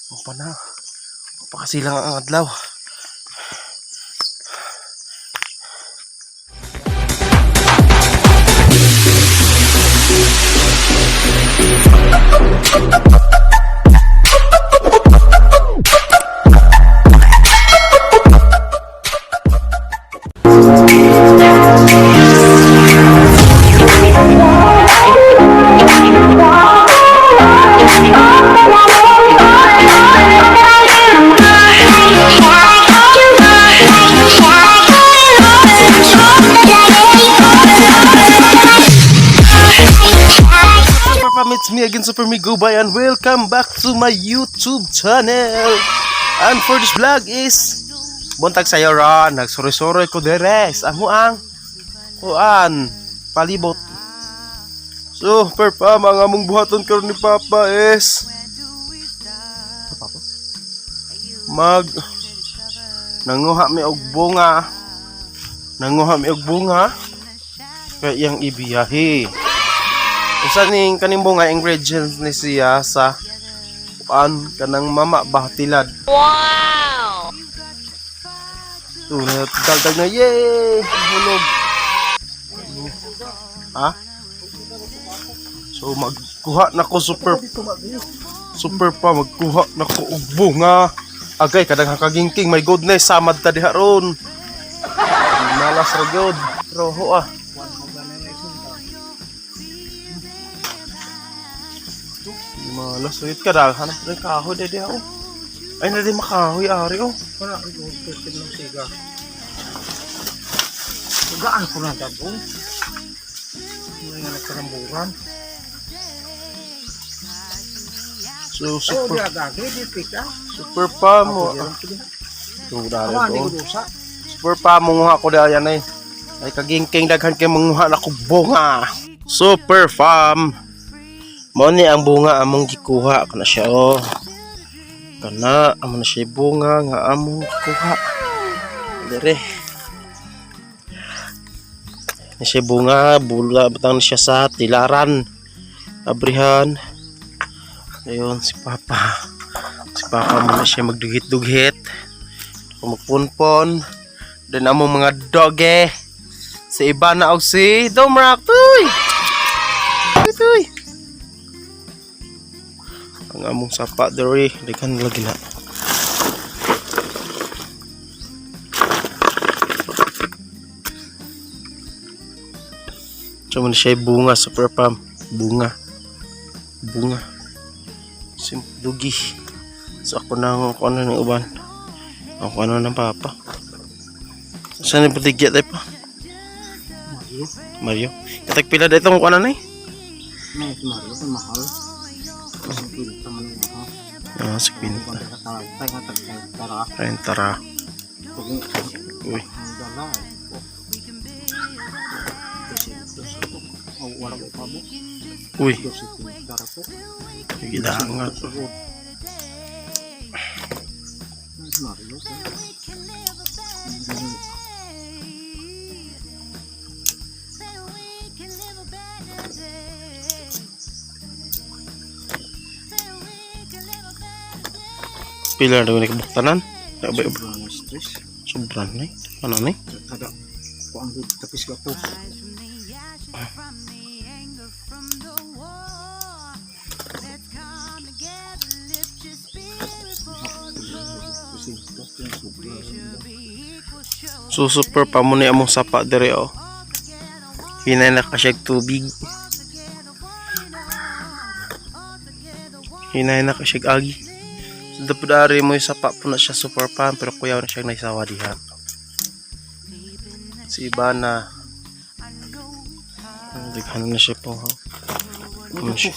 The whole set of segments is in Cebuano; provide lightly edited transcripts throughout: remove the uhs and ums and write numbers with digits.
Ang pa na. Pakasilang ang adlaw. Super Pam, it's me again, Super Me Gubay, and welcome back to my YouTube channel. And for this vlog is buntag sa'yo ron, nagsuroy-suroy ko deres. Amo ang kuan, palibot. Super Pam, ang among buhaton karon ni Papa is Papa? Mag nanguha mi og bunga. Nanguha mi og bunga kay iyang ibiyahe. Usa ning kaning bunga ingredients ni siya sa kuan kanang mama ba tilad. Wow! So, dagdag na yay! Hulog. Ha? So magkuha na ko super super pa magkuha na ko og bunga. Agay kadang kagingking, my goodness, samad ta diha ron. Malas ra gyud. Pero ah. Malas ra gyud kada hanap na kahoy di diha oh. Ay na di makahoy ari oh. Wala, ito, ng siga. Gaan ko na dabo. Wala nga nagkaramburan. So Oh, super di agagi, di pika. super pa mo. Ako, di Tungdari Awa, di ko. ko dusa. Super pa munguha ko dahil yan eh. Ay kagingking daghan kay munguha na ko bunga. Super farm. Mao ni ang bunga among gikuha kana siya oh. Kana amo na siya bunga nga among gikuha. Dire. Ni siya bunga, bula butang na siya sa tilaran. Abrihan. Ayun si Papa. Si Papa muna siya magduhit-dughit. Magpunpon. Dan among mga doge. Si Ivana og si Domrak. Tuy! Tuy, tuy! Ang among sapa diri, daghan lagi na. So man siya bunga super pam. Bunga. Bunga. Sim dugi. So ako na ang kuno ng uban. Ako ano ng papa. Saan yung patigya tayo pa? Mario. Mario. Katag pila dito kung ano na eh. May Mario, ang mahal. Ang pinta man ang mahal. Ah, si Queen. Kung ka tara, tayo nga tara, tara. Ayun, tara. Pag Uy. ang dala, eh. Oh. Oh, wala ko pa mo. Uy. Dara po. Gidangat. Mario. Pila na daw ni kabuktanan. Abay, abay. Sobrang stress. Sobran na eh. Ano na eh? Kada ko ang tapis ka po. So super pa mo ni among sapa dire oh. Hinay na ka siyag tubig. Hinay na ka siyag agi. So dapat ari mo yung sapa po na siya super pa pero kuyaw na siya naisawa diha. Si Ivana. Ang Daghan na siya po. Ha? Ano siya?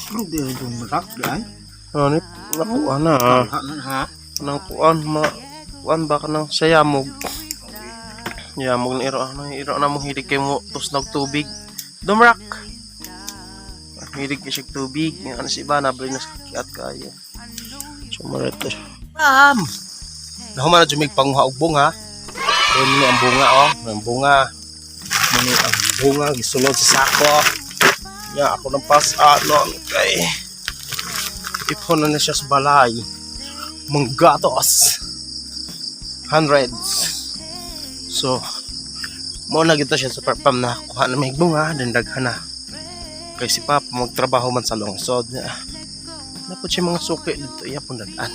Ano ni? Nakuha na. ah. Kanang kuan ma kuan ba kanang sa yamog. Yamog na iro ano iro na mong hilig kay mo tusnog tubig. Dumrak. Hilig kay siya tubig. Yung ano si Ivana bali na sa kiat kayo. So marat. Bam. Nahuman na jumig panguha og bunga. Doon ni ang bunga oh, ang bunga. Muni ang bunga gisulod sa sako. Ya ako nang pas ano kay ipon na na siya sa balay. Manggatos. Hundreds. So, mao na gyud to siya, super fam, na kuha na may bunga, then daghan na. Kay si Papa magtrabaho man sa lungsod. Dapat siya mga suki dito, iya pong dadaan.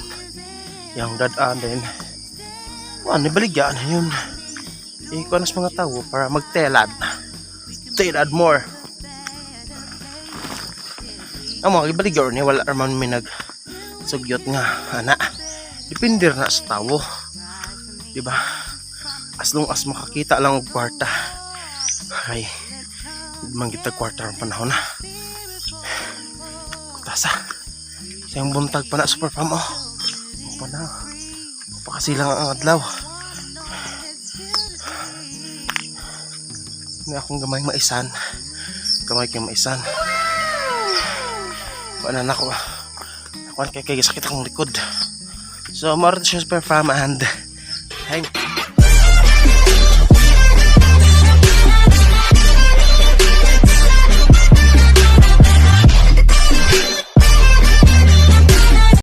Yang dadaan din. Kuha, nibaligyan na yun. Ikuha na sa mga tao para magtelad. Telad more. Ang mga ibaligyan ni wala raman may nag sugyot nga ana. Depende na sa tao. Di ba? As long as makakita lang og kwarta. Ay, man kita kwarta ang panahon na. Kutasa. Sa yung buntag pa na, super fam, oh. Pa na. Pakasilang ang adlaw. May akong gamay maisan. Gamay kay maisan. Kuan na ako. Kuan kay kay sakit akong likod. So, mao siya, super fam, and thank